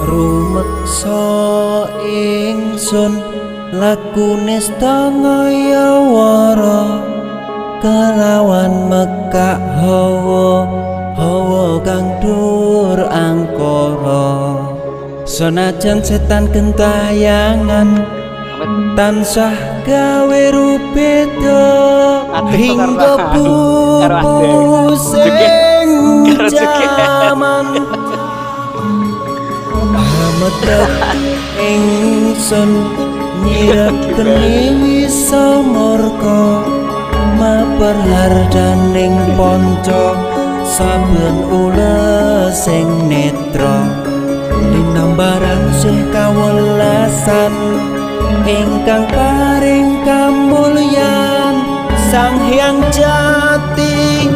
Rumeksa ingsun lakune ngayawara kelawan mekak hawa hawa kang dur angkara, senajan setan gentayangan tansah gawe rubeda hingga pupus ing jaman. Hametep ingsun nyirep geni wisa murka maper hardaning panca saben ules sing netra linambaran sih kawelasan ingkang paring kamulyan Sang Hyang Jati.